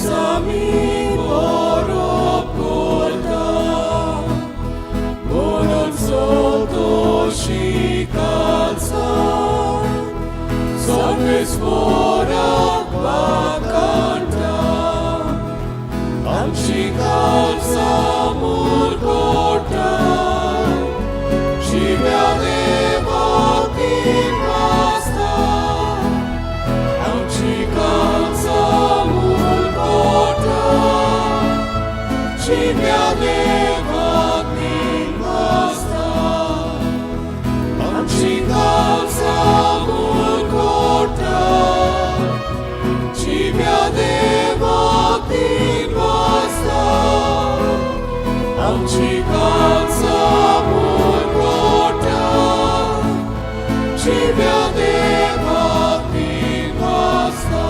आयज आमी परब करता म्हणून संतोशी कालसा सर्वेस्पोराक वाखाणटा आमची कालसा मुरगोटा जिव्या देवाक दिनवासता आमची कालसा मुरगोटा जिव्या देवाक दिनवासता आमची कालसा मुरगोटा जिव्या देवाक दिनवासता आमची कालसा मुरगोटा जिव्या देवाक दिनवासता.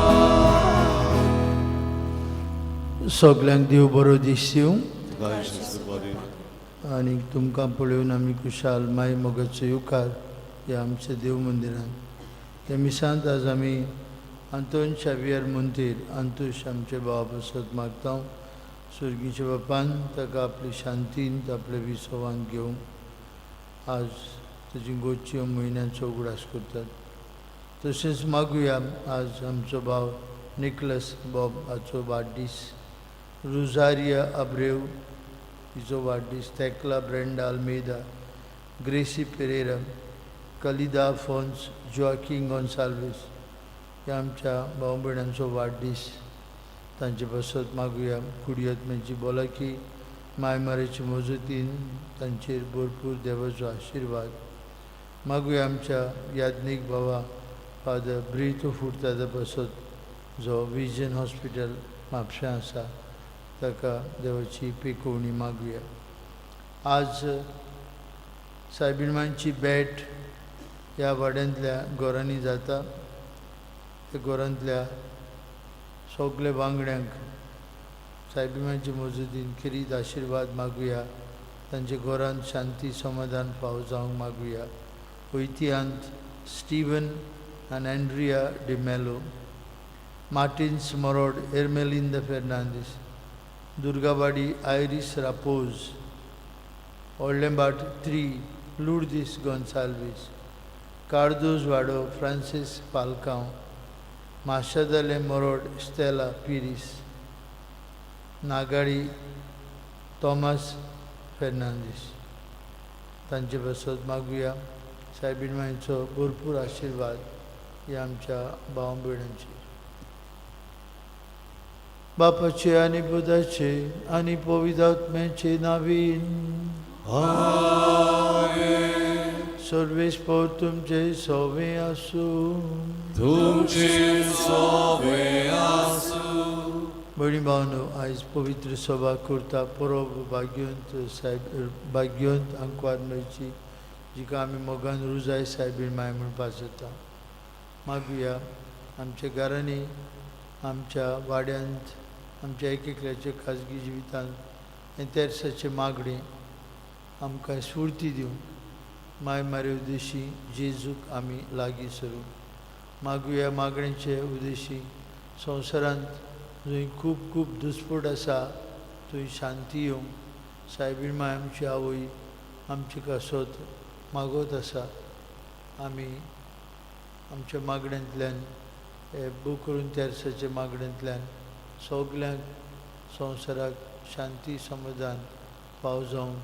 सगल्यांक देव बरो दीस दिवं. तुका कृपा दी. आनी तुमकां पळोवन आमी खुशाल. माय मोगाचो येवकार ह्या आमच्या देव मंदिरान. त्या मिसांत आज आमी आंतोन शावियर मंतीर आंतूश आमच्या भावा पासत मागता. सुर्गीच्या बापान ताका आपली शांतीन आपल्या विसवान घेवन आज ताजी गोची म्हयन्यांचो उगडास करतात. तशेंच मागुया, आज आमचो भाव निकलस बॉब हाचो वाडदीस, रुजारिया अब्रेव हिचो वाडदीस, तेकला ब्रेंडा अल्मेदा, ग्रेसी पेरेरा, कलिदा फोन्स, जोआकिंग गोन्साल्वीस ह्या आमच्या भाव भयणांचो वाडदीस. तांचे पासत मागुया. कुडियत्म्याची भलायकी माय मारेचे मजतीन तांचेर भरपूर देवाचो आशिर्वाद मागुया. आमच्या याज्ञीक बाबा फादर ब्रितो फुर्तादा पासत, जो विजन हॉस्पिटल म्हापश्यां आसा, ताका देवाची पिकोवणी मागुया. आज सायबीण भेट ह्या वाड्यांतल्या घरांनी जाता. त्या घरांतल्या सगल्या वांगड्यांक सायबीण मजतीन खेरीत आशिर्वाद मागुया. तांच्या घरांत शांती समाधान फावो जावंक मागुया. वैतियांत स्टिवन आनी अँड्रिया डिमेलो, मार्टिन्स मरोड, एर्मेलिंद फेर्नांदीस, दुर्गावाडी आयरीस रापोज, व्हडलेंबाट 3 लुर्दीस गोन्साल्वीस, कार्दोज वाडो फ्रांसीस फाल्कांव, माशादाले मरोड स्टेला पिरीस, नागाडी थॉमस फेर्नांदीस. तांचे पासत मागुया सायबीण मायचो भरपूर आशिर्वाद ह्या आमच्या भाव भयणांचेर. बापाचे आनी पुताचे आनी पवित्र आत्म्याचे नावीन. सर्वेस्पोर तुमचे सोवे आसूं. तुमचे सोवे आसूं. भयणी भावनो, आयज पवित्र सभा करता परब भाग्यवंत सायब भाग्यवंत आंकवार न्हंयची, जिका आमी मोगान रुजाय सायबीण माय म्हूण पाजता. मागुया, आमच्या घरांनी, आमच्या वाड्यांत, आमच्या एक एकल्याच्या खाजगी जिवितांत हें तेर्साचें मागणें आमकां स्फूर्ती दिवन माय मारे उद्देशी जेजूक आमी लागीं सरूं. मागुया, मागणेचे उद्देशी संवसारांत जंय खूब खूब दुस्फोट आसा थंय शांती येवंक सायबीण माय आमची आवय आमची कासत मागत आसा. आमी आमच्या मागण्यांतल्यान हे बूक करून तेर्साच्या मागण्यांतल्यान सगल्यांक संवसाराक शांती समाधान फाव जावंक,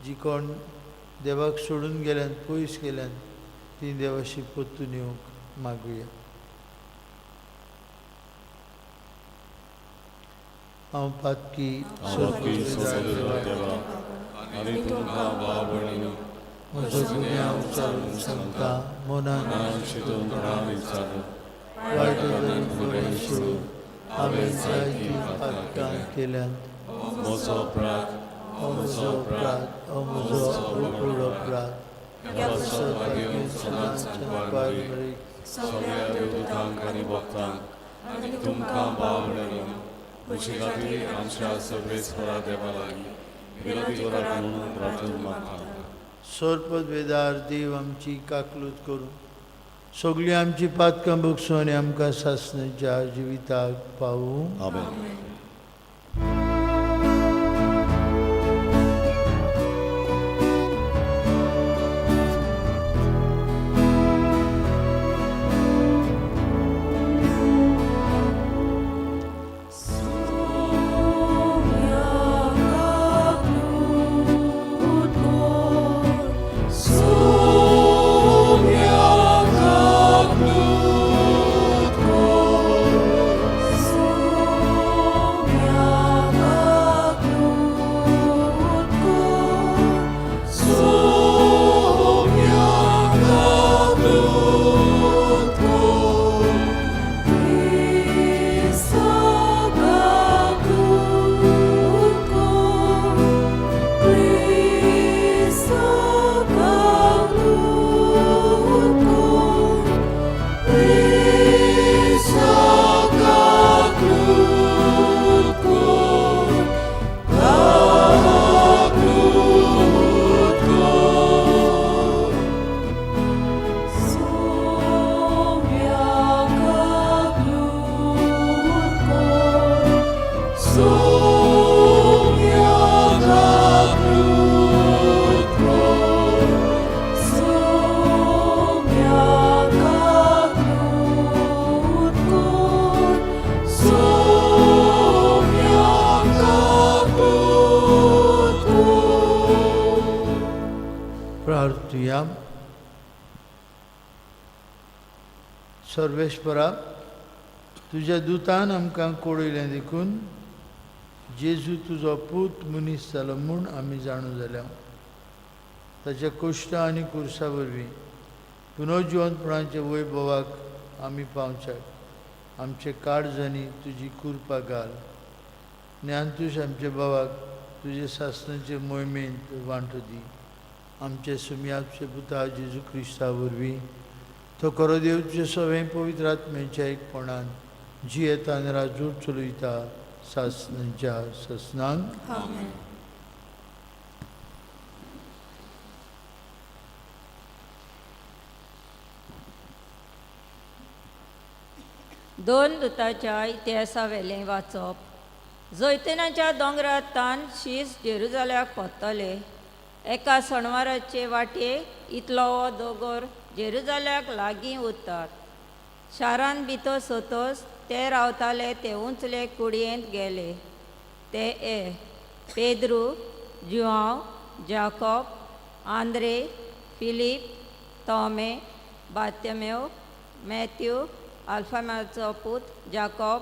जी कोण देवाक सोडून गेल्यान, पयस गेल्यान, ती देवाशी परतून येवंक मागुया. हांव पातकी. हांव सर्व देवा आनी तुमकां भाव भयणींनो, म्हजो गुन्यांव विचारून सांगता. मनान मनान चिंतून तोंडान विचारून, वायट धरून बरें सोडून हांवें जायतीं पातकां केल्यांत. म्हजो अपराध, हो म्हजो अपराध, हो म्हजो व्हड अपराध. ह्या पासत भाग्यवंत सदांच आंकवार मरीक, सगळ्या देवदूतांक आनी भक्तांक आनी तुमकां भाव भयणींनो, म्हजे खातीर आमच्या सर्वेस्परा देवा लागीं विनंती करात म्हणून प्रार्थना मागता. सोरपद वेदार देव आमची काकलूत करूं. सगळीं आमची पातकां भोगसूं आनी आमकां सासणाच्या जिविताक पावूं. आमेन. प्रार्थुया. सर्वेश्वरा, तुज्या दुतान आमकां कळयलें देखून जेजू तुजो पूत मनीस जालो म्हूण आमी जाणू जाल्या. ताच्या कश्ट आनी कुर्सा वरवीं पुनर्जिवंतपणाच्या वैभवाक आमी पावच्याक आमचे काळजांनी तुजी कृपा घाल. ज्ञानतूश आमच्या भावाक तुजे सासणाचे मोहिमेंत वांटो दी. आमचे सुमयाचे पुता जेजू क्रिस्ता वरवीं तो खरो देव तुजे सगळें पवित्र आत्म्याच्या एकपणान जियेता आनी राजूर चलयता सासणाच्या ससनांक. आमेन. दोन दुताच्या इतिहासावेलें वाचप. जैतनाच्या दोंगरार तान शीस जेरुजाल्याक पोत्तले. एका सणवाराचे वाटेक इतलो हो दोंगर जेरुजाल्याक लागीं उरतात. शारान भितर सोतोस ते रावताले ते उंचले कुडयेंत गेले. ते ए पेद्रू, जुआंव, जाकॉब, आंद्रे, फिलीप, तोमे, बात्यमेव, मॅथ्यू, आल्फामाचो पूत जाकॉब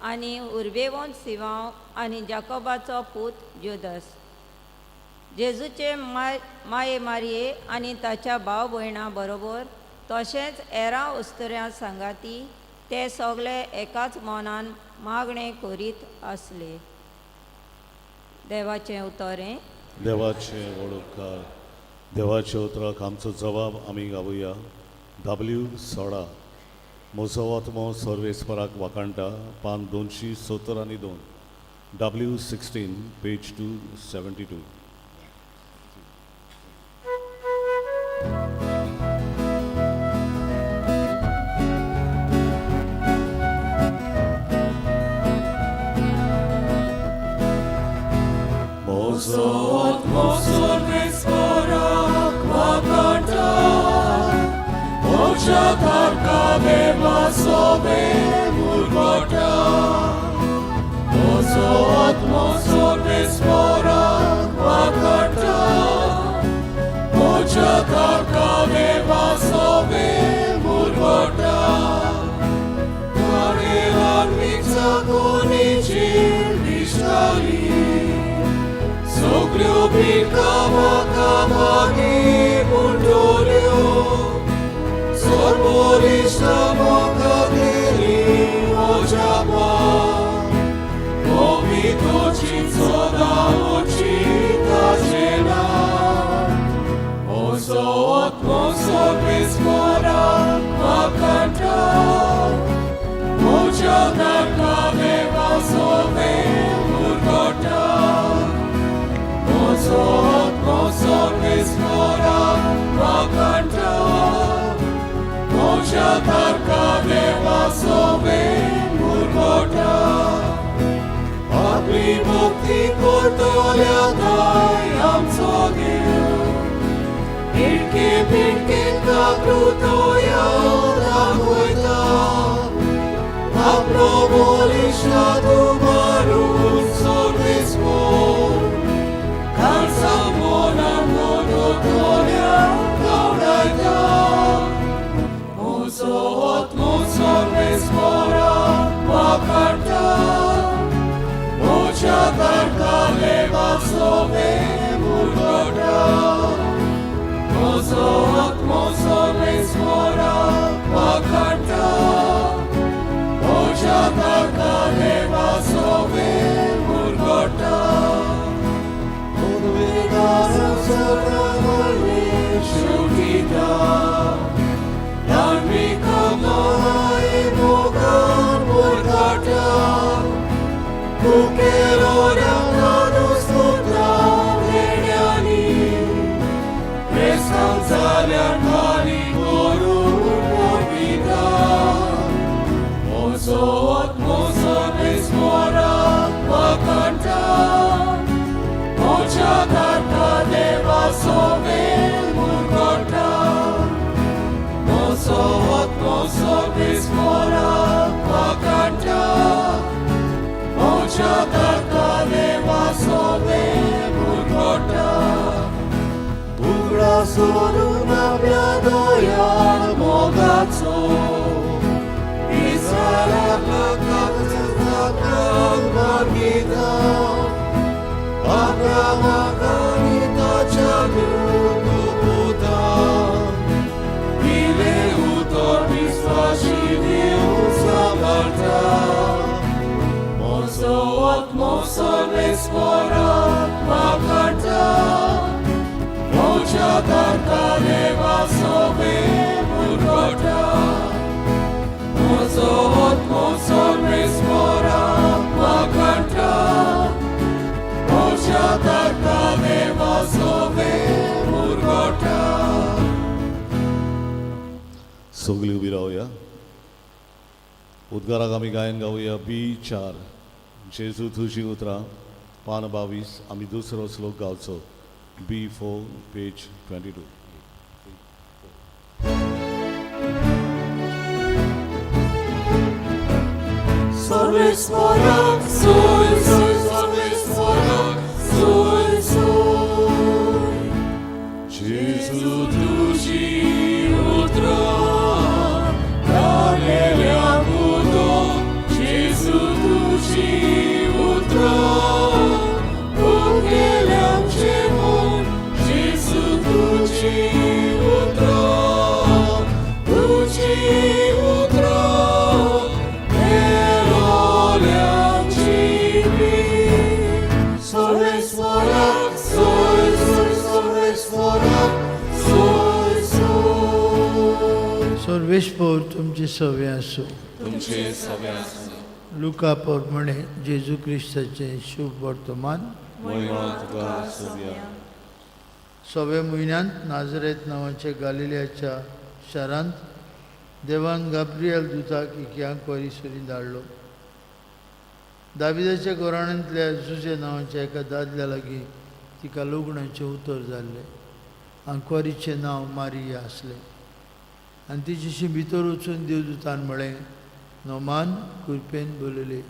आनी उर्बेवंत सिवांव आनी जाकॉबाचो पूत जुदस. जेजूचे माये मारये आनी ताच्या भाव भयणां बरोबर तशेंच एरा उस्तुऱ्यां सांगाती ते सगळे एकाच मनान मागणें करीत आसले. देवाचें उतर. देवाचे वळखकार देवाच्या उतराक आमचो जबाब आमी गावया. डब्ल्यू 16 म्हजो आत्मो सर्वेस्पराक वाखाणटा, पान 272, W 16 page 272. म्हजो आत्मो सर्वेस्पराक वाखाणटा, म्हज्या तारका देवा सोबे मुरगोटा. म्हजो आत्मो सर्वेस्पराक वाखाणटा, म्हज्या तारका देवा सोबे मुरगोटा. ताणें आर्मीक चाकोनीची दिश्टाली, सगळ्यो पिका म्हाका मागीर मुंडोल्यो. सर्वोरिश्ट म्हाका दिली म्हज्या कोवितोची सदां उचिताचें ना. म्हजो आत्मो सर्वेस्पराक वाखाणटा, म्हज्या तारका देवा सोबे मुरगोटा. म्हजो आत्मो सर्वेस्पराक लोल्याताय आमचो देव इडके पिडके काकृतोया दाखयता आपलो बलिश्ठ मारून सर्वेस्पोर काळसा मोनान मोनोतोल्या धांवडायता म्हजो आत्मो सर्वेस्पोरा वाखाणता म्हज्या तारकाले वासोवे मुरगोटा म्हजो आत्मो सर्वेस्पोरा वाखाणता म्हज्या तारकाले वासोवे मुरगोटा शेवटिता धार्मिक माय मोगान मुरगाटा Wakanta Moja tarka deva sove murgota उगडा सोडून आपल्या दयाळ मोगाचो इस्रायलाक मागीता अब्रामाक आनी ताच्या पुताक दिलें उतर विस्वाशी दिवन सांबाळटा म्हजो आत्मो सर्वेस्पराक वाखाणता म्हज्या तारकाले वासोवे मुरगोटा म्हजो आत्मो सर्वेस्पराक वाखाणता म्हज्या तारकाले वासोवे मुरगोटा सगळी उबी रावया. उद्गाराक आमी गायन गावया बी 4 जेजू तुजी उतरां पान 22 आमी दुसरो श्लोक गावचो बी 4 पेज 22. सर्वेस्पराक सोय सोय सर्वेस्पराक सोय सोय जेजू तुजी उतरां गालेल्या उदक जेजू तुजी उतरां उगेल्याचे मन जेजू तुजी उतरां तुजी उतरां मेलोल्याची सर्वेस्पराक सोय सोय सर्वेस्पराक सोय सोय सर्वेस्पोर तुमचे सवे आसूं. तुमचे सगळे आसूं. लुका प्रमाणे जेजू क्रिस्ताचें शुभ वर्तमान. महिमा तुका सोबया. सव्या म्हयन्यांत नाजरेत नांवाच्या गालिलियाच्या शारांत देवान गाब्रियल दुताक इकयांक सरी धाडलो. दाविदाच्या घराण्यांतल्या जुजे नांवाच्या एका दादल्या लागीं तिका लग्नाचें उतर जाल्लें. आंकवारीचें नांव मारिया आसलें आनी तिच्याशी भितर वचून देवदूतान म्हळें, नोमान कृपेन बरयलें,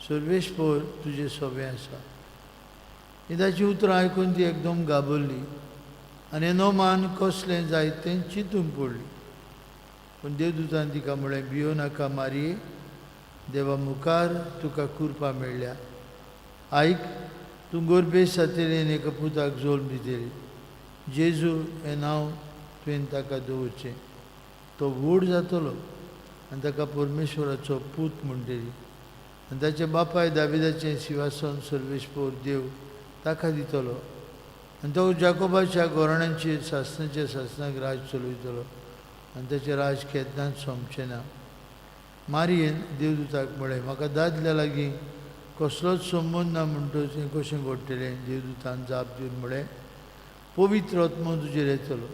सर्वेस्पोर तुजें सोबें आसा. ही ताचीं उतरां आयकून ती एकदम घाबरली आनी नोमान कसलें जायत तें चिंतूंक पडली. पूण देवदूतान तिका म्हळें, भियो नाका मारये, देवा मुखार तुका कृपा मेळ्ळ्या. आयक, तूं गोरबेज जातली आनी एका पुताक जल्म दितली. जेजू हें नांव तुवें ताका दवरचें. तो व्हड जातलो आनी ताका परमेश्वराचो पूत म्हणटली आनी ताचे बापाय दाविदाचें शिंवासन सर्वेस्पोर देव ताका दितलो आनी तो जाकोबाच्या घराण्यांचेर सासणाच्या सासणाक राज चलयतलो आनी ताचें राज केन्नाच सोंपचें ना. मारयेन देवदूताक म्हळें, म्हाका दादल्या लागीं कसलोच संबंद ना म्हणटच हें कशें घडटलें? देवदूतान जाप दिवन म्हळें, पवित्र आत्मो तुजेर येतलो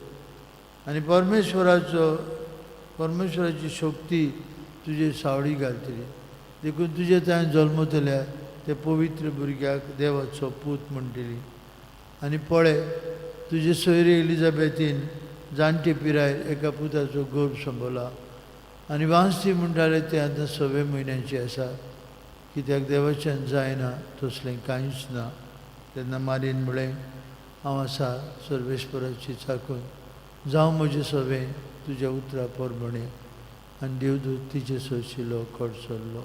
आनी परमेश्वराची शक्ती तुजेर सावळी घालतली. देखून तुजे थंय जल्मतल्या ते पवित्र भुरग्याक देवाचो पूत म्हणटली. आनी पळय, तुजे सोयरे एलिजाबेथीन जाणटे पिरायेर एका पुताचो गर्भ संबला आनी वांजती म्हणटाले तें आतां सवे म्हयन्याची आसा, कित्याक देवाच्यान जायना तसलें कांयच ना. तेन्ना मारीन म्हळें, हांव आसा सर्वेस्पराची चाकून, जावं म्हजें सवें तुज्या उतरा प्रमाणें. आनी देवदूत तिचे सोशिलो कडसरलो.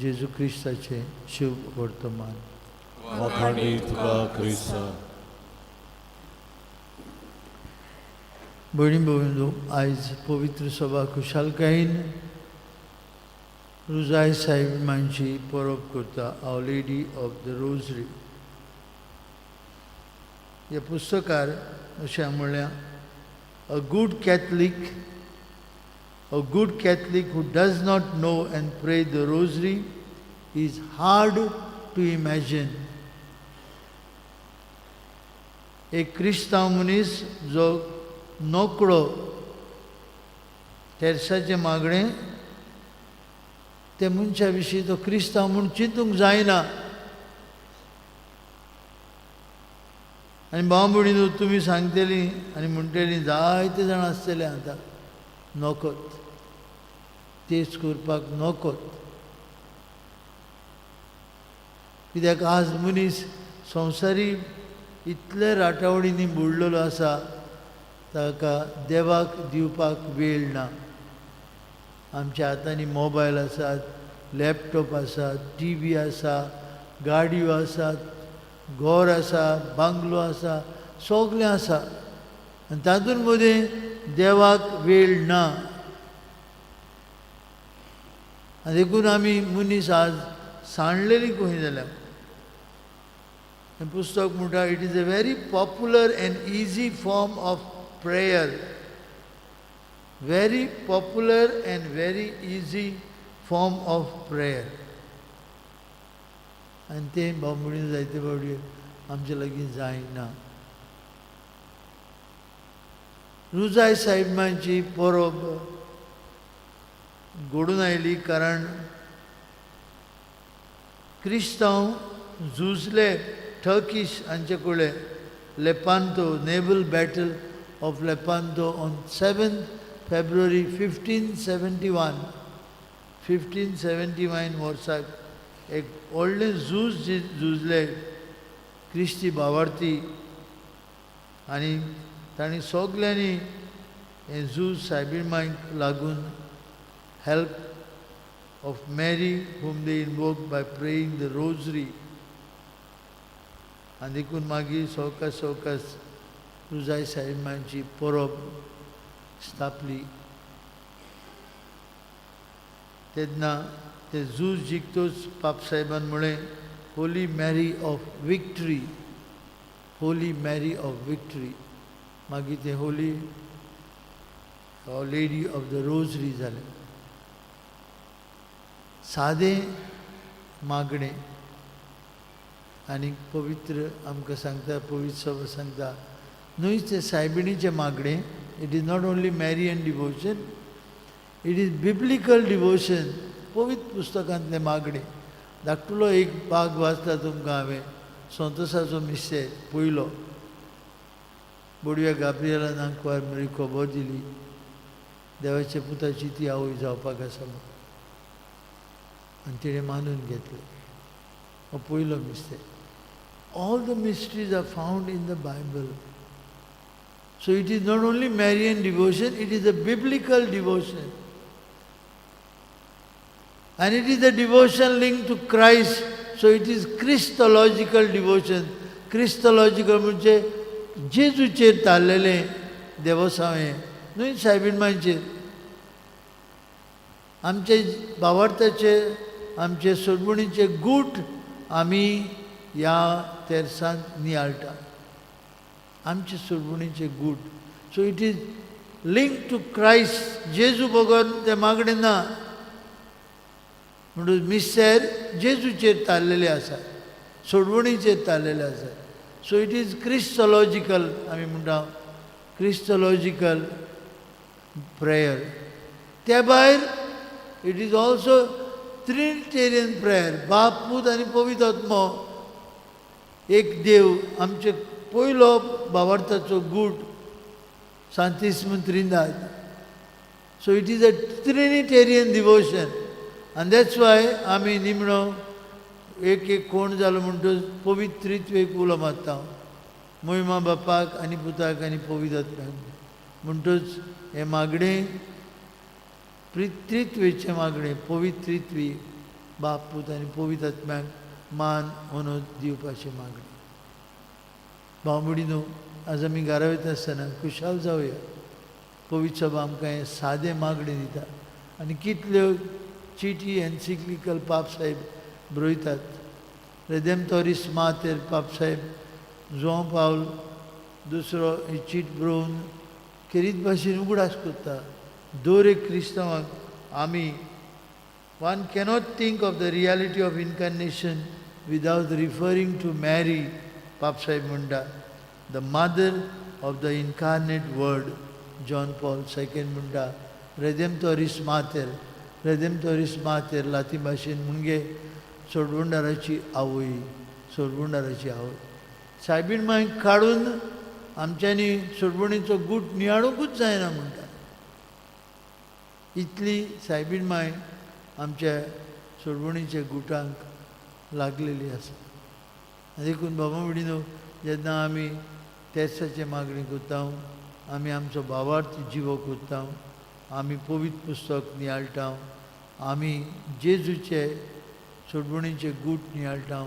जेजू क्रिस्ताचें शुभ वर्तमान. वाखाणी तुका क्रिस्ता. भयणी भोविंदो, आयज पवित्र सभा खुशालकायेन रुजाय साहेबांची परब करता, Our Lady of the Rosary. ह्या पुस्तकार अशें म्हणल्यार, A good Catholic who does not know and pray the Rosary is hard to imagine. एक क्रिस्तांव मनीस जो नकळो तेर्साचें मागणें, ते मनशा विशीं तो क्रिस्तांव म्हूण चिंतूंक जायना. आनी भाव भयणीनो, तुमी सांगतली आनी म्हणटली, जायते जाण आसतले आतां नकत तेच करपाक नकत, कित्याक आज मनीस संवसारी इतले राटावळींनी बुडलेलो आसा, ताका देवाक दिवपाक वेळ ना. आमच्या हातांनी मोबायल आसात, लॅपटॉप आसा, टीव्ही आसा, गाडयो आसात, घर आसा, बांगलो आसा, सगळें आसा आनी तातूंत मदें देवाक वेळ ना. आनी देखून आमी मनीस आज सांडलेली खंय जाल्या. हें पुस्तक म्हणटा, "It is a very popular and easy form of prayer, very popular and very easy form of prayer." आनी तें भाव जायते फावटी आमचे लागीं जायना. रुजाय साहेबांची परब घडून आयली कारण क्रिस्तांव झुजले टर्कीश हांचे कडेन. Lepanto, naval Battle of Lepanto on 7 February 1571. 1571 वर्साक एक व्हडलें झूज झुजले क्रिस्ती भावार्थी आनी तांणी सगल्यांनी हें झूज सायबीण मांयक लागून, help of Mary, whom they invoke by praying the Rosary. आनी देखून मागीर सवकास सवकास रुजाय साहेबांची परब स्थापली. तेन्ना ते झूज जिखतोच पापसाहेबान म्हळें, "Holy Mary of Victory, Holy Mary of Victory." मागीर ते Holy Lady of the Rosary जालें. सादें मागणें आनी पवित्र आमकां सांगता, पवित्र सभा सांगता, न्हय तें सायबिणीचें मागणें. It is not only Marian devotion, it is biblical devotion. पवित्र पुस्तकांतलें मागणें धाकटुलो एक भाग वाचता तुमकां हांवें. संतोसाचो मिस्तेर पयलो. बोडव्या गाब्रिएलान आंकवार मरी खबर दिली, देवाच्या पुताची ती आवय जावपाक आसा म्हूण, आनी तिणें मानून घेतलें. हो पयलो मिस्तेर. All the mysteries are found in the Bible. So it is not only Marian devotion, it is a biblical devotion. And it is a devotion linked to Christ. So it is Christological devotion. Christological म्हणजे जेजूचेर तारलेलें देवसांव हें, न्हय सायबीण मांयचेर. आमचे भावार्थाचे, आमचे सोडवणीचे गूट आमी ह्या तेर्सांत नियाळटा, आमचे सोडवणीचे गूट. So it is link to Christ. जेजू बगर तें मागणें ना. म्हणून मिस्तेर जेजूचेर तारलेले आसा, सोडवणीचेर तारलेले आसा. So it is Christological. आमी म्हणटा क्रिस्टोलॉजिकल प्रेयर. त्या भायर it is also Trinitarian prayer. बाप, पूत आनी पवित्र आत्मो एक देव. आमचे पयलो भावार्थाचो गूट सांतिस्म Trindade. So it is a Trinitarian devotion आनी that's why आमी निमणो एक एक कोण जालो म्हणटच पवित्र त्रित्वेक उलो मारता, मोहिमा बापाक आनी पुताक आनी पवित्र आत्म्याक. म्हणटच हें मागणें त्रित्वेचें मागणें, पवित्र त्रित्वी बाप, पूत आनी पवित्र आत्म्याक मान होनोत दिवपाचें मागणें. भाव भयणीनो, आज आमी घरा वयता आसतना खुशाल जावया. पवित्र सभा आमकां हें सादें मागणें दिता आनी कितल्यो चिटी एन्सिक्लिकल पाप साहेब बरयतात. रेदेमतोरीस मातेर पाप साहेब जुआंव पावल दुसरो ही चीट बरोवन खेरीत भाशेन उगडास करता दर एक क्रिस्तांवाक आमी. One cannot think of the reality of incarnation without referring to Mary, Pap Sahib म्हणटा, the mother of the incarnate word. John Paul II म्हणटा, Redemptoris Mater, Redemptoris Mater Latin भाशेन म्हणजे सोडवणदाराची आवय, सोडवणदाराची आवय. सायबीण मांय काडून आमच्यांनी सोडवणीचो गूट नियाळुंकूच जायना म्हणटा. इतली सायबीण मांय आमच्या सोडवणीच्या गुटांक लागलेली आसा. आनी देखून बाबा भयणीनो, जेन्ना आमी तेर्साचें मागणें करता, आमी आमचो भावार्थ जिवो करता, आमी पवित्र पुस्तक नियाळटा, आमी जेजूचे सोडवणीचे गूट नियाळटा,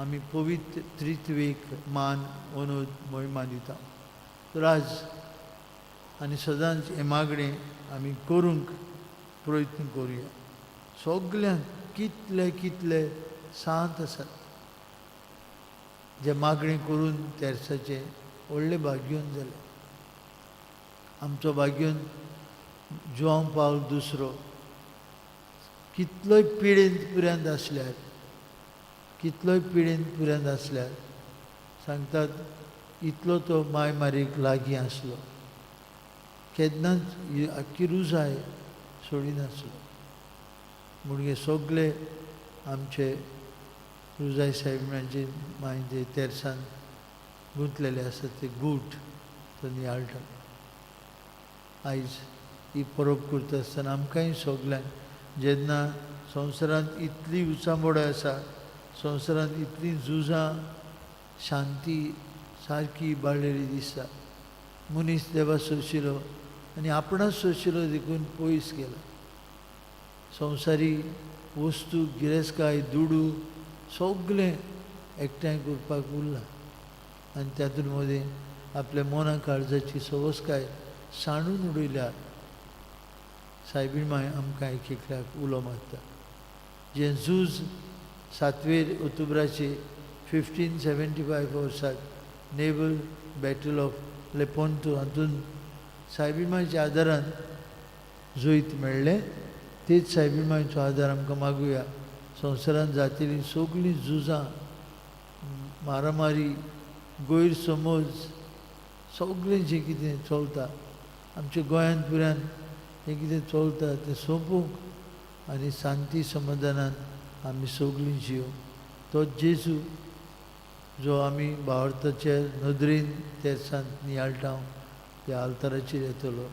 आमी पवित्र त्रित्वेक मान ओनोद मोहिमा दिता. तर आज आनी सदांच हें मागणें आमी करूंक प्रयत्न करुया. सगल्यांक कितले कितले सांत आसात जे मागणें करून तेर्साचें व्हडलें भाग्योन जालें. आमचो भाग्योन जुआंव पावल दुसरो कितलोय पिडेन पुऱ्यांत आसल्यार, कितलोय पिडेन पुऱ्यांत आसल्यार सांगतात इतलो तो माय मारीक लागीं आसलो, केन्नाच ही आख्खी रुजाय सोडिनासलो. म्हणगे सगळे आमचे रुजाय साहेबांचे माय जे तेर्सान गुंतलेले आसात ते गूट तो नियाळटा. आयज ही परब करता आसतना आमकांय सगल्यांक जेन्ना संवसारांत इतली उचांबोडां आसा, संवसारांत इतलीं झुजां, शांती सारकी इबाडलेली दिसता, मनीस देवा सोंशिलो आनी आपणाच सोंशिलो देखून पयस गेला. संवसारी वस्तू, गिरेस्तकाय, दुडू सगळें एकठांय करपाक उरलां आनी तातूंत मदीं आपल्या मना काळजाची सवसकाय सांडून उडयल्या. सायबीण माय आमकां एक एकल्याक उलो मारता. जें झूज 7वेर ऑक्टोबराचे 1575 वर्साक नेवल बॅटल ऑफ लेपोंतो हातूंत सायबीण मायच्या आदारान जैत मेळ्ळें, तेच सायबीण मायचो आदार आमकां मागुया. संवसारांत जातेलीं सगळीं झुजां, मारामारी, गैरसमज, सगळें जें कितें चलता आमच्या गोंयांत पुऱ्यान हें कितें चलता तें सोंपूंक आनी शांती समाधानान आमी सगळीं जियोंक तो जेजू जो आमी भावार्थाचे नदरेन तेर्सांत नियाळटा त्या आल्ताराचेर येतलो.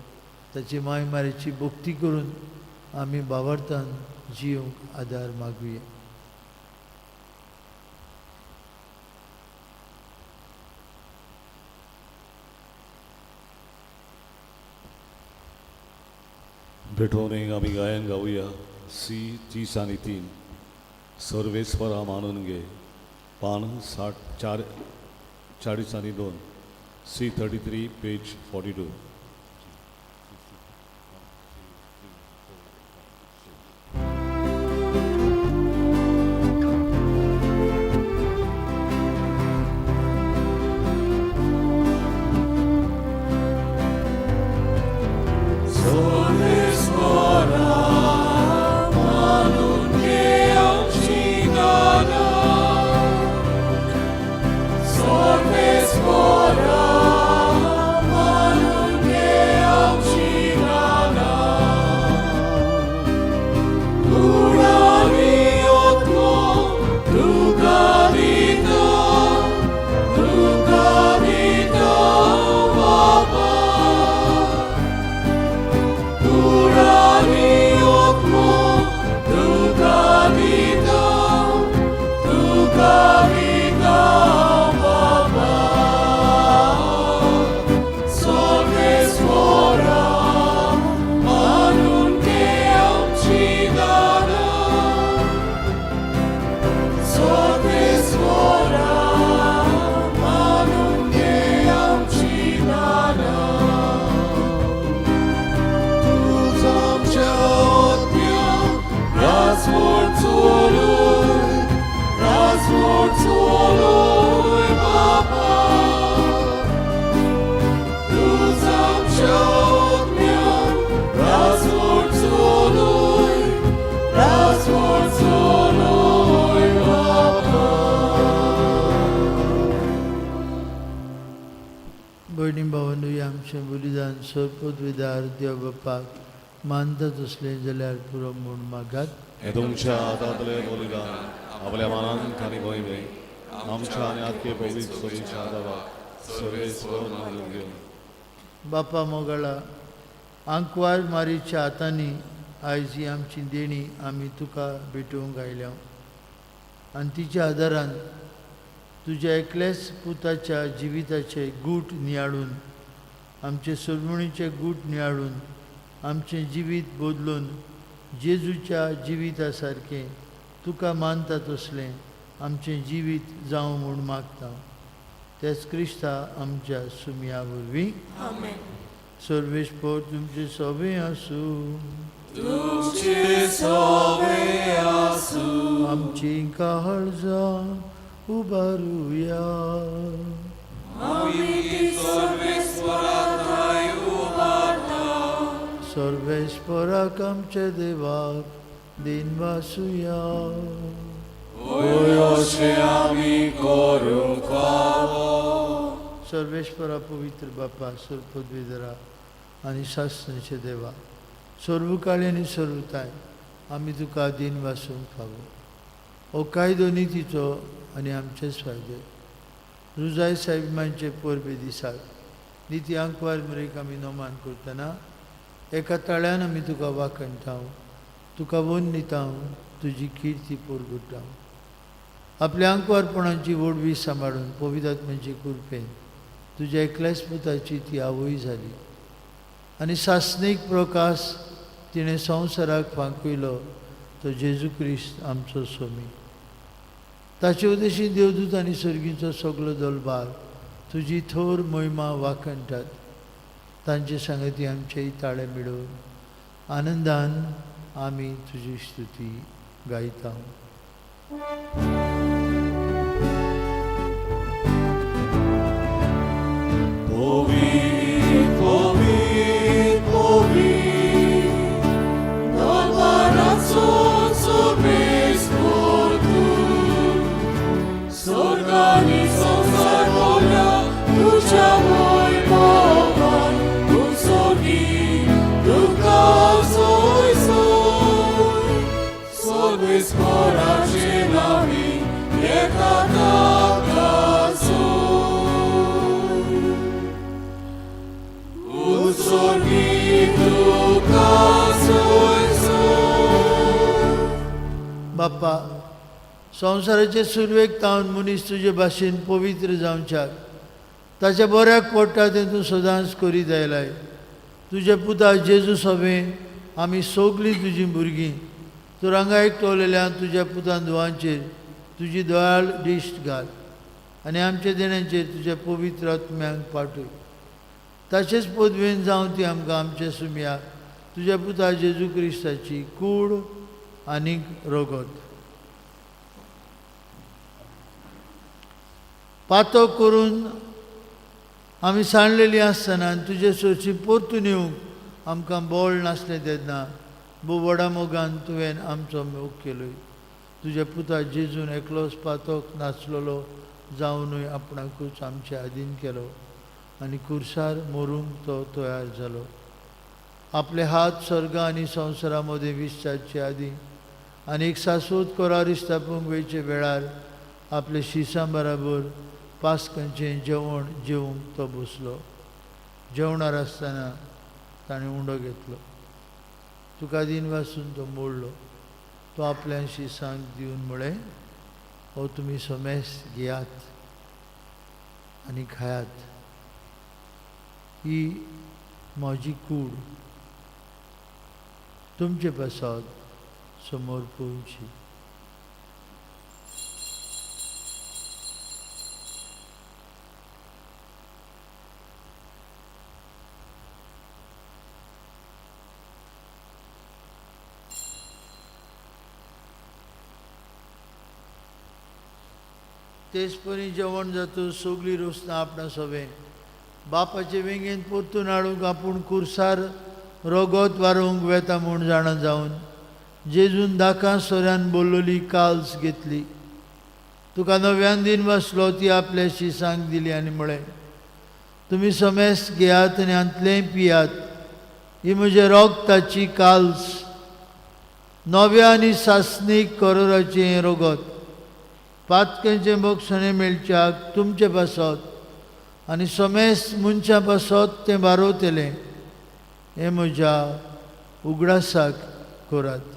ताची माय मारीची भक्ती करून आमी भावार्थान जियोंक आदार मागुया. भेटवणे आम्ही गायन गाऊया सी 30 आणि 3 सर्वेस्परा मानून घे, पान 60 40 आणि 2 सी 33 पेज 42. Sorves ora, manum भयणी भावांनो, आमचें बलिदान सरपदविदार देव बापाक मानता तसलें जाल्यार पुरो म्हूण मागात. हे तुमच्या हातांतले बलिदान आपल्या मनान आनी भंय आमच्या आनी आख्खे पवित्र सभेच्या आदाराक सर्वेस्पर मानून घेवन. बापा मोगाळा, आंकवार मारीच्या हातांनी आयज ही आमची देणी आमी तुका भेटोवंक आयल्या आनी तिच्या आदारान तुज्या एकल्याच पुताच्या जिविताचे गूट नियाळून, आमचे सोडवणीचे गूट नियाळून, आमचें जिवीत बदलून जेजूच्या जिविता सारकें तुका मानता तसलें आमचें जिवीत जावं म्हूण मागता. तेच क्रिस्ता आमच्या सुमया वरवीं. आमेन. सर्वेस्पर तुमचे सवे आसूं. तुमचे सवे आसूं. आमची काळजां उबारुया. आमी ती सर्वेस्परा ठांय उबारता. सर्वेस्पराक आमच्या देवाक दिन वासुया. होय, अशें आमी करूंक फावो. सर्वेस्परा, पवित्र बापा, सर्वपदवीधरा आनी सासणाचे देवा, सर्वकाळी आनी सर्वताय आमी तुका दिन वासूंक फावो. हो कायदो नितीचो आनी आमचेच फायदे. रुजाय साहेबांचे परबे दिसाक निती आंकवार मरेक आमी नोमान करतना एका ताळ्यान आमी तुका वाखणटा, तुका वंदिता, तुजी किर्ती परगुटा. आपल्या आंकवारपणाची व्हडवी सांबाळून पवित्र कृपेन तुज्या एकल्याच पुताची ती आवय जाली आनी सासणीक प्रकाश तिणें संवसाराक फांकयलो तो जेजू क्रिस्त आमचो स्वामी. ताचे उदेशी देवदूत आनी सर्गीचो सगलो दलबार तुजी थोर महिमा वाखणटात. तांचे सांगती आमचेय ताळे मेळोवन आनंदान आमी तुजी स्तुती गायता. पवित्र, पवित्र, पवित्र, दरबाराचो सर्वेस्पर तूं. स्वर्ग आनी संवसार भरला तुज्या वैभवान. उत्सर्गी तुका जय जय. सर्वेस्पराचे नांवी येता ताका जय. उत्सर्गी तुका जय जय. बाप्पा, संवसाराचे सुरवेक तावन मनीस तुजे भाशेन पवित्र जावच्याक ताच्या बऱ्याक पडटा तें तूं सदांच करीत आयलाय. तुज्या पुता जेजू सवें आमी सगलीं तुजीं भुरगीं तूं रांगा एकटवलेल्या तुज्या पुतान धुवांचेर तुजी दयाळ दिश्ट घाल आनी आमच्या देण्याचेर तुज्या पवित्र आत्म्यांक पाठय. ताचेच पदवेन जावं ती आमकां आमच्या सुमया तुज्या पुता जेजू क्रिस्ताची कूड आनीक रगत. पातो करून आमी सांडलेली आसतना आनी तुजे सोशी परतून येवंक आमकां बळ नासलें तेन्ना भोव व्हडा मोगान तुवें आमचो मोग केलोय. तुज्या पुता जेजून एकलोच पातोक नाचलेलो जावनूय आपणाकूच आमचे आदीन केलो आनी कुर्सार मरूंक तो तयार जालो. आपले हात स्वर्ग आनी संवसारा मदें विसराचे आदीं आनी एक शाश्वत करार स्थापूंक वयचे वेळार आपले शिसां बराबर पास्कांचें जेवण जेवंक तो बसलो. जेवणार आसतना ताणें उंडो घेतलो, तुका दिन वासून तो मोडलो, तो आपल्या शिसांक दिवन म्हळें, हो तुमी समेस घेयात आनी खायात, ही म्हजी कूड तुमचे पासत समोर पळोवची. तेचपरी जेवण जातूच सगळीं रोसनां आपणा सवें बापाचे वेंगेंत परतून हाडूंक आपूण कुर्सार रगत वारोवंक वेता म्हूण जाणा जावन जेजून दाकां सोऱ्यान बोल्लोली काल्स घेतली. तुका नव्यान दिन वाचलो ती आपल्या शिसांक दिली आनी म्हळें, तुमी समेस्त घेयात आनी हांतलेंय पियात. ही म्हज्या रोगताची काल्स, नव्या आनी सासणीक करोराचें हें रोगत. पातकेंचें बक्षणें मेळच्याक तुमचे पासत आनी समेस्त मनशां पासत तें बारोवतलें. हें म्हज्या उगडासाक करात.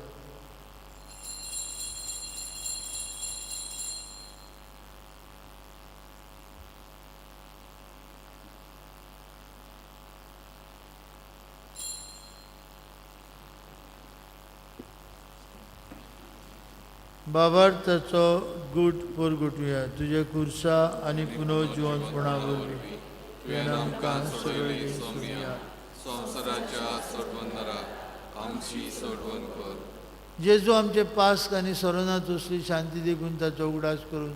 बाबार्थाचो गूट पोरगुटुया तुज्या खुर्सा आनी पुनर्जिवंतपणा वरवीं तुवें आमकां सोडयली सोमया. संवसाराच्या सोडवणदारा आमची सोडवण कर. जेजू आमचे पास्क आनी सरोनात असली शांती देखून ताचो उगडास करून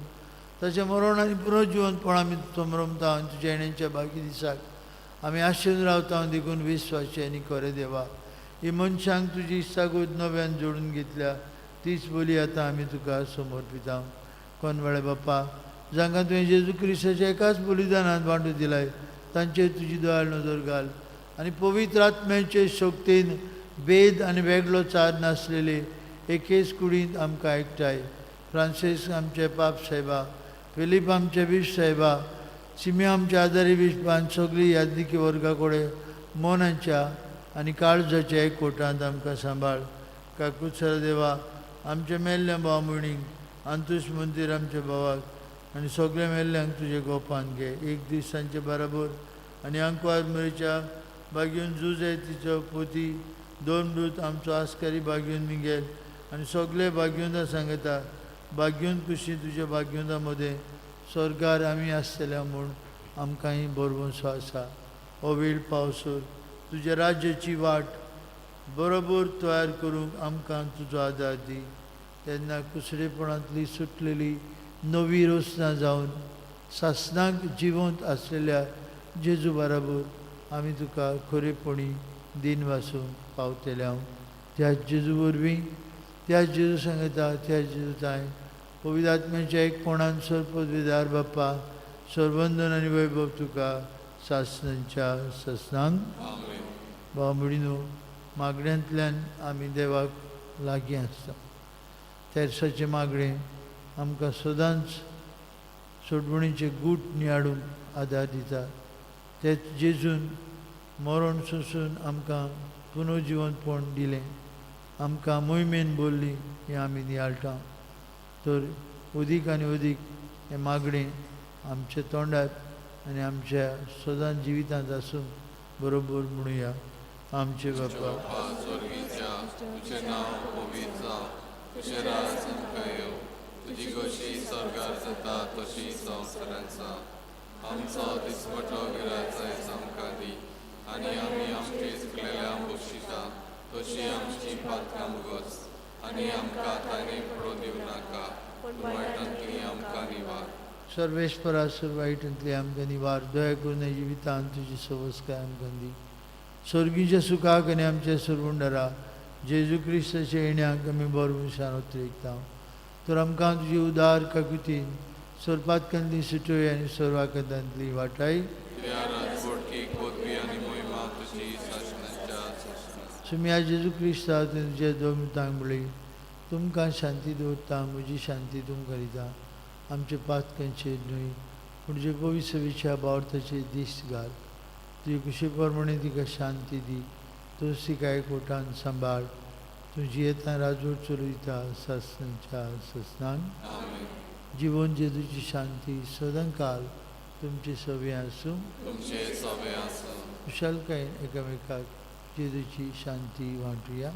ताचें मरण आनी पुनर्जिवंतपण आमी समरमता आनी तुज्या येण्याच्या बाकी दिसाक आमी आशेन रावता देखून विस्वासी आनी खरें देवा, ही मनशांक तुजी इश्टागत नव्यान जोडून घेतल्या तीच बोली आतां आमी तुका समर्पिता. कोनवाळे बाप्पा, जांकां तुवें जेजू क्रिस्ताच्या एकाच बलिदानांत वांटून दिलाय तांचेर तुजी दयाळ नदर घाल आनी पवित्र आत्म्याचे शक्तीन भेद आनी वेगळो चार नासलेले एकेच कुडींत आमकां एकठांय. फ्रांसीस आमचे पाप साहेबा, फिलीप आमचे बीश साहेबा, सिमी आमच्या आदारी बिशपान सगळी यादनिकी वर्गा कडेन मनाच्या आनी काळजाच्या एकवटांत आमकां सांबाळ. काकुत्सर देवा, आमच्या मेल्ल्या भाव म्हणींक अंतूश मंदीर आमच्या भावाक आनी सगळ्या मेल्ल्यांक तुजे गोपान घे. एक दीस तांचे बराबर आनी अंकवार मरीच्या बागेवन जुजे तिचो पोती दोन मृत आमचो आस्कारी बागेवन मिगेल आनी सगळे बागेवंदा सांगता बागेवन कुशी तुज्या बागेवंदा मदें स्वर्गार आमी आसतले म्हूण आमकांय भरवंसो आसा. हो वेळ पावसर तुज्या राज्याची वाट बरोबर तयार करूंक आमकां तुजो आदार दी. तेन्ना कुसडेपणांतली सुटलेली नवी रोसना जावन सासणाक जिवंत आसलेल्या जेजू बराबर आमी तुका खरेपणी दिन वासूंक पावतले हांव. त्या जेजू वरवीं, त्या जेजू सांगता, त्या जेजू ताय पवित्र आत्म्याच्या एकपणान सर्वपदवीदार बाप्पा, सर्वंदन आनी वैभव तुका सासणांच्या सासणांक. भाव भयणीनो, मागण्यांतल्यान आमी देवाक लागीं आसता. तेर्साचें मागणें आमकां सदांच सोडवणीचे गूट नियाळूंक आदार दिता. तेच जेजून मरण सोंसून आमकां पुनर्जिवंतपण दिलें, आमकां मोहिमेन बोल्ली हें आमी नियाळटा. तर अदीक आनी अदीक हें मागणें आमच्या तोंडार आनी आमच्या सदांच जिवितांत आसूंक बरोबर म्हणुया. आमचे बापा स्वर्गीच्या, तुजें नांव पवित्र जावं, तुजें राज आमकां येवं, तुजी गोशी स्वर्गार जाता तशी संवसारांत जावं. आमचो दिसपटो गिराज आयज आमकां दी आनी आमी आमचे चुकलेल्या बक्षिता तशी आमची पात्रां मुगोस आनी आमकां ताणें पडोवन दिवं नाका, पूण वायटांतली आमकां निवार. सर्वेस्परा सर्व वायटांतली आमकां निवार. दया करून जिवितांत तुजी सवस्काय आमकां दी. स्वर्गीच्या सुखाक आनी आमच्या सरवंडरा जेजू क्रिस्ताच्या येण्याक आमी बरवशान उतरेकता. तर आमकां तुजी उदार काकुतीन सर्पातकांतली सुटोय आनी सर्वाकतांतली वाटाय. सुम्या जेजू क्रिस्ता तुमच्या दोन म्हणली, तुमकां शांती दवरता, म्हजी शांती तुमकां दिता. आमचे पातकांचेर न्हय पूण जे पवित्र विशया बावर्थाचेर दीस घाल. तुजी कुशी प्रमाणे तिका शांती दी. तूं तिका एकवटान सांबाळ. तूं जियेता राजवट चलयता सासणाच्या सासणांक. जिवन जेजूची शांती सदांकाल तुमचे सवे आसूं. कुशालकायेन एकामेकाक जेजूची शांती वांटुया.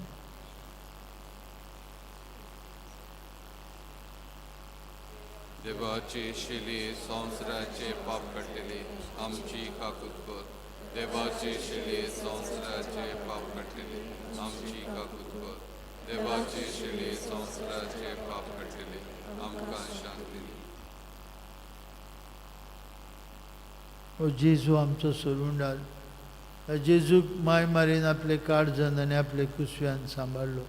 देवाचे शिले संवसाराचे पाप काडटले आमची काकूत कर. देवाचे शिले संवसाराचे पाप काडटले आमची काकूत कर. देवाचे शिले संवसाराचे पाप काडटले आमकां शांती दी. ओ जेजू आमचो सोडून जेजूक माय मारीन आपले काळजान आनी आपले कुसव्यान सांबाळ्ळो.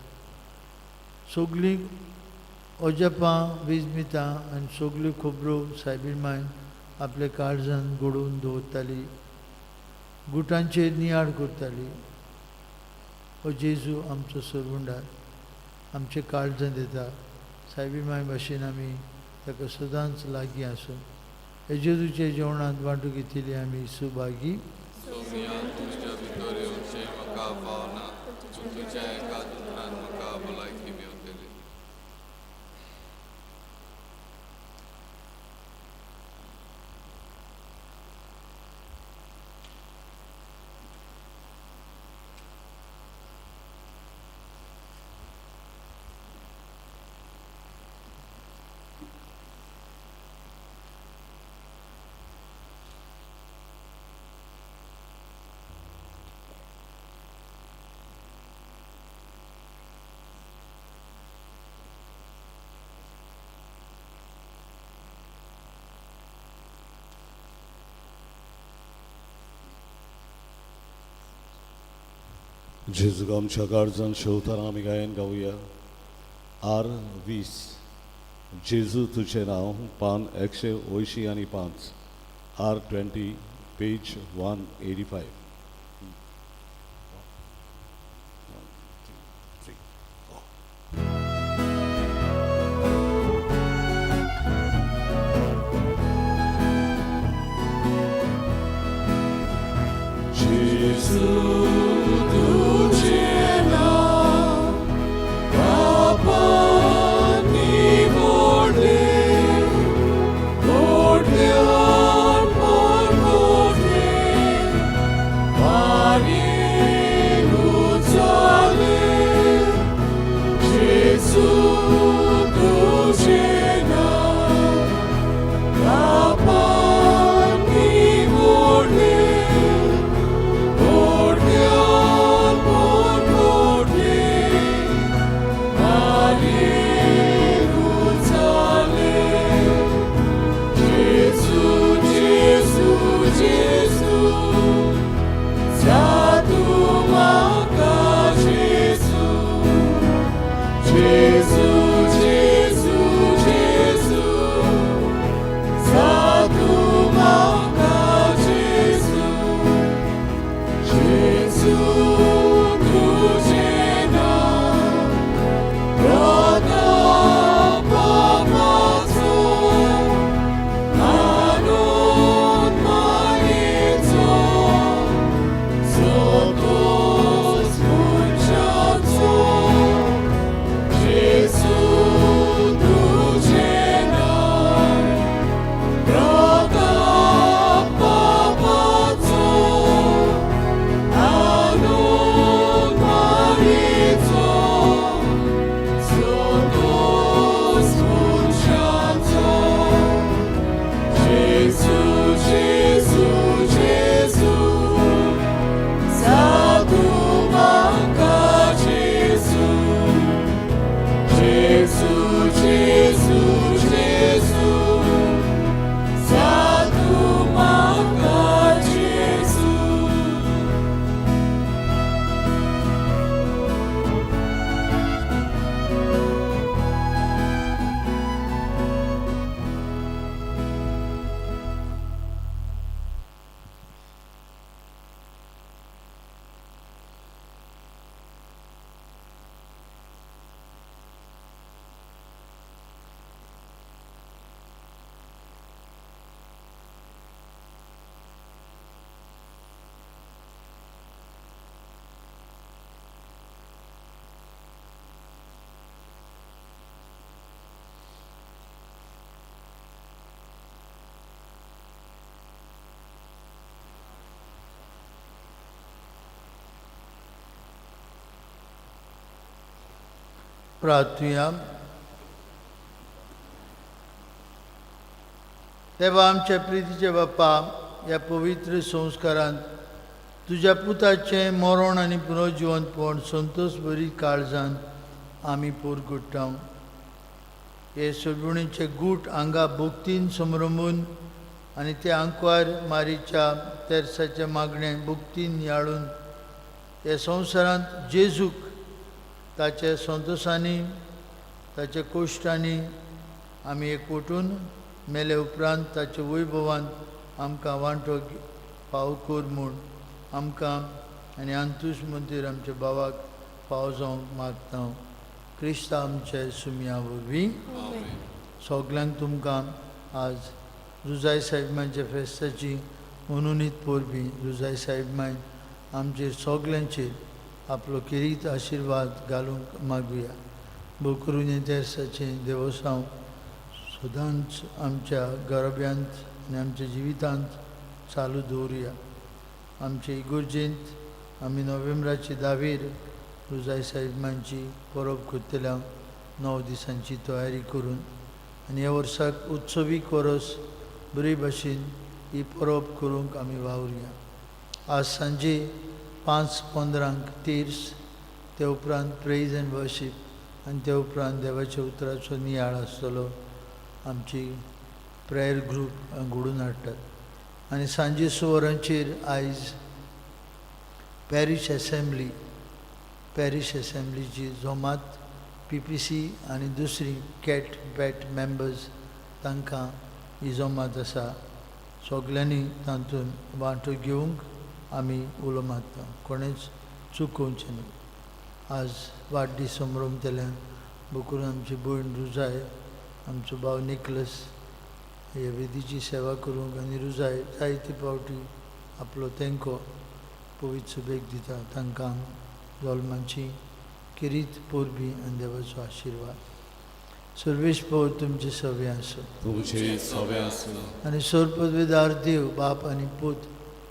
सगळीं अजपां विजमितां आनी सगल्यो खबरो सायबीण मायन आपले काळजान घडोवन दवरताली. गुटांचेर नियाळ करताली. हो जेजू आमचो सरवंडार आमचे काळजांत येता. सायबी माय भाशेन आमी ताका सदांच लागीं आसूं हे जेजूच्या जेवणांत वांटू घेतिल्ली आमी सुभागी. सोमिया, तुमच्या भितर येवचें म्हाका फावना, पूण तुज्या एका उतरान म्हाका भलायकी मेवतली. जेजूक आमच्या काळजान शेवताना आमी गायन गावया आर 20 जेजू तुजें नांव, पान 185, आर 20 पेज 185. प्रार्थुया. देवा आमच्या प्रितीचे बाप्पा, ह्या पवित्र संस्कारांत तुज्या पुताचें मरण आनी पुनर्जिवंतपण संतोश बरी काळजान आमी पोरगुट्टा. हे सोडवणीचे गूट हांगा भक्तीन समरंबून आनी ते आंकवार मारीच्या तेर्साचें मागणें भक्तीन नियाळून हे संवसारांत जेजूक ताचे संतोशांनी ताच्या कोश्टांनी आमी एकवटून मेले उपरांत ताच्या वैभवान आमकां वांटो फाव कर म्हूण आमकां आनी अंतूश मंदीर आमच्या भावाक फावो जावंक मागता. क्रिस्ता आमच्या सुमया वरवीं. सगल्यांक तुमकां आज रुजाय साहेबांच्या फेस्ताची मनोनीत परबीं. रुजाय साहेबान आमचेर सगल्यांचेर आपलो खेरीत आशिर्वाद घालूंक मागुया. बोकरून तेर्साचें देवसांव सदांच आमच्या घराब्यांत आनी आमच्या जिवितांत चालू दवरुया. आमचे इगुर्जेंत आमी नोव्हेंबराचे 10वेर रुजाय साहेबांची परब करतल्या 9 दिसांची तयारी करून आनी ह्या वर्साक उत्सवीक वरस बरे भाशेन ही परब करूंक आमी वावरुया. आज सांजे 5:15 तीर्स, ते उपरांत प्रेज एंड वर्शीप आनी ते उपरांत देवाच्या उतराचो नियाळ आसतलो. आमची प्रेयर ग्रूप घडून हाडटात. आनी सांजे 6 वरांचेर आयज पॅरीश असेंब्ली, पॅरीश असेंब्लीची जोमात पीपीसी आनी दुसरी कॅट बॅट मेंबर्स तांकां ही जोमात आसा. सगल्यांनी तातूंत वांटो घेवंक आमी उलो मारता, कोणेच चुकोवचें न्हय. आज वाडदीस संभ्रमतल्यान बोकरून आमची भयण रुजाय, आमचो भाव निकलस हे वेदीची सेवा करूंक आनी रुजाय जायते फावटी आपलो तेंको पवित्र सुबेक दिता. तांकां जल्माची किरीत परबीं आनी देवाचो आशिर्वाद. सर्वेश पवर तुमचे सवे आसूं. तुमचे सवे आसूं. आनी सर्वपदवीदार देव बाप आनी पूत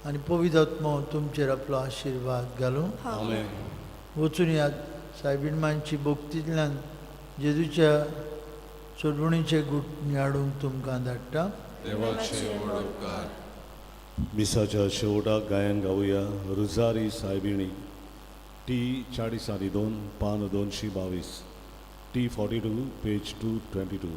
आनी पवित्र आत्मो तुमचेर आपलो आशिर्वाद घालूं. आमेन. वचून यात सायबीण मांयची भक्तींतल्यान जेजूच्या सोडवणीचे गूट नियाळूंक तुमकां धाडटा. देवाचे व्हड उपकार. मिसाच्या शेवटाक गायन गावया रुजारी सायबिणी, टी 42, पान 222, टी 42, पेज 222.